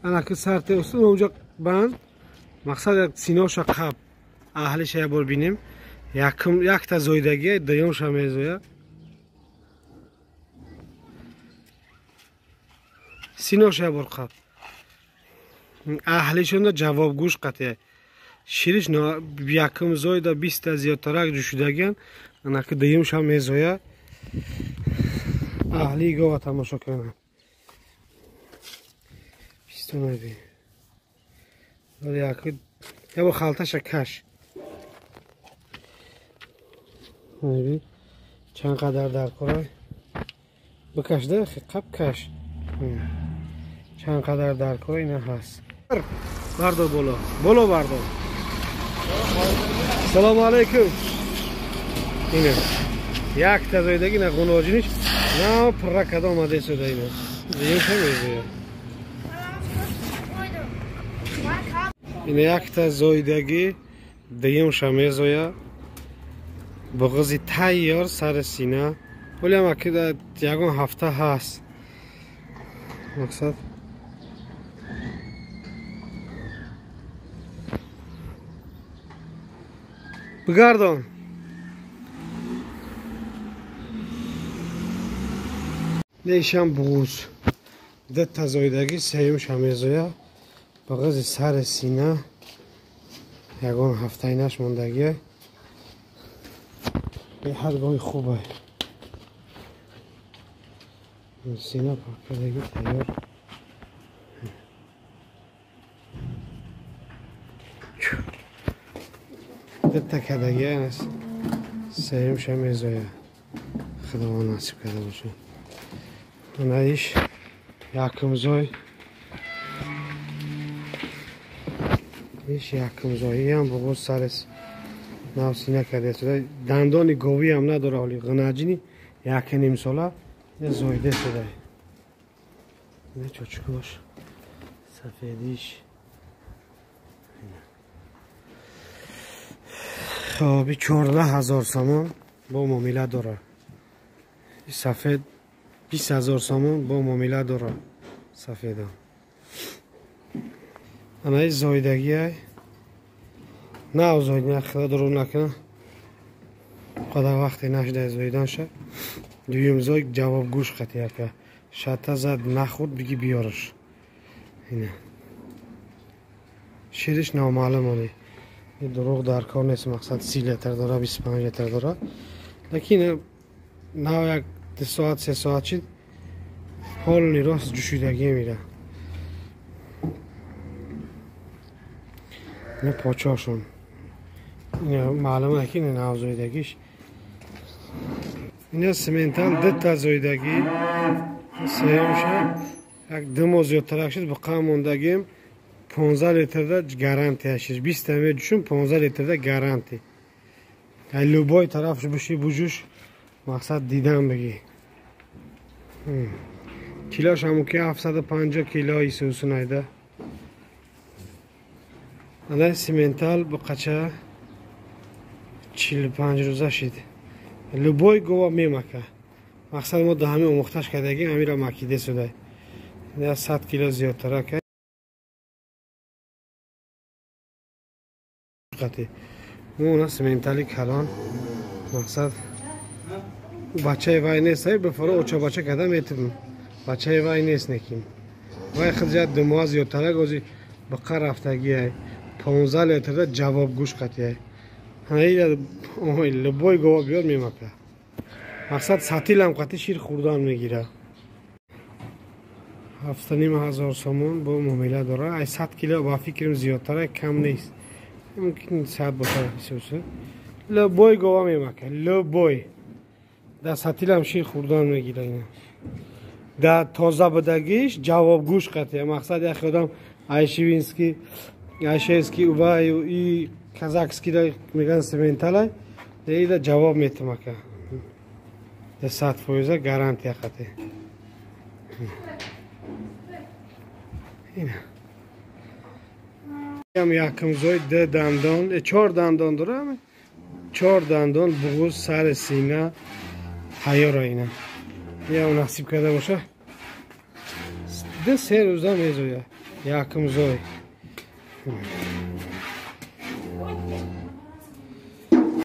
Ана ки сарте устун онҷо банд. Мақсад як синоша қаб. Аҳлиша як бор бинем. Якум якта зоидагия, дуюмша мезоя. Синоша як бор қаб. Аҳлишонда ҷавобгӯш қатъия. Шириш якум зоида 20 зиёдтарак ҷӯшидагиян. Ана ки дуюмша мезоя. Аҳли гова тамошо кунанд. Пистонай. Як халташа каш. Чанд қадар дар корай. Бикашда, қап каш. Чанд қадар дар корай ина ҳаст. Бардор боло. Боло бардор. Салому алайкум. Ина. Як тазоидаги на ғуноҷиниш на пурра када омада суда ина. Дуюмша мезоя. Ина якта зоидаги дуюмша мезоя. Буғзи тайёр сари сина. Ҳолиам акида ягон ҳафта ҳаст. Мақсад бигардон. Нешам буғуз. Дта зоидаги сеюмша мезоя. Буғзи сари сина ягон ҳафтаинаш мондагия. Беҳад гоҳи хубе. Сина паккадаги тайёр. Дта кадагия аст. Сеюмша мезоя. Худованд насиб карда бошад. Ана иш якум зой. Иш якум зоиам буғуз сарес нав сина карда. Дандони говиам надора ҳоли ғинаҷини як ним сола зоида шуда. Ина чочкош сафедиш. Хоб 14,000 сомон бо муомила дора. Сафед 20,000 сомон бо муомила дора. Сафеда. Ана ин зоидагия. На зоидна худа дурӯғ накунам. Қадар вақте нашуда зоиданша. Дуюм зой ҷавобгӯш қатъия. Шата зад нахӯрд биги биёраш. Ина. Шириш номаълум оли. Дурӯғ дар кор нест, мақсад 30 литр дора, 25 литр дора. Лекин нав як 2 соат, 3 соат шид, ҳолни рост ҷӯшидагӣ мера. Ина почошон. Ина маълум ки ина нав зоидагиш. Ина сементал дта зоидагӣ. Сеюмша як 2 моҳ зиёдтарак шид, буқа мондагим 15 литрда гарантия шид. 20 та меҷӯшум 15 литрда гарантия. Любой тарафш буши буҷуш мақсад дидан бигӣ. Килош ҳамун ки 750 кило исусунайда. Ана сементал буқача 45 рӯза шид. Любой гова мемака. Мақсад мо даҳами омӯхташ кардагим, ҳамира макиде суда. 100 кило зиёдтарак. Мо сементали калон мақсад бачаи вай нест, бифоро оча бача када метибм. Бачаи вай нест неким. Вай хидҷат 2 моҳ зиёдтарак ози буқа рафтагиай. 15 литрда ҷавобгӯш қатъиай. Любой гова биёр мемака. Мақсад сатилам қатъи шир хӯрдан мегира. 7,500 сомон бо муомила дора. Ай 100 кило ба фикрам зиёдтарак кам нест. Мумкин 100 бошад исуса. Любой гова мемака, любой. Да сатилам шир хӯрдан мегира ина. Да тоза будагиш ҷавобгӯш қатъия. Мақсад як одам айшивинский, айшевский, уваю и казахский да меган сементалай, да ҷавоб метимака. Да 100% гарантия қатъия. Ина. Ям якум зой 2 дандон, 4 дандон дора. 4 дандон буғуз сари сина тайёра ина. Я насиб карда боша, 2-3 рӯза мезоя. Якум зой.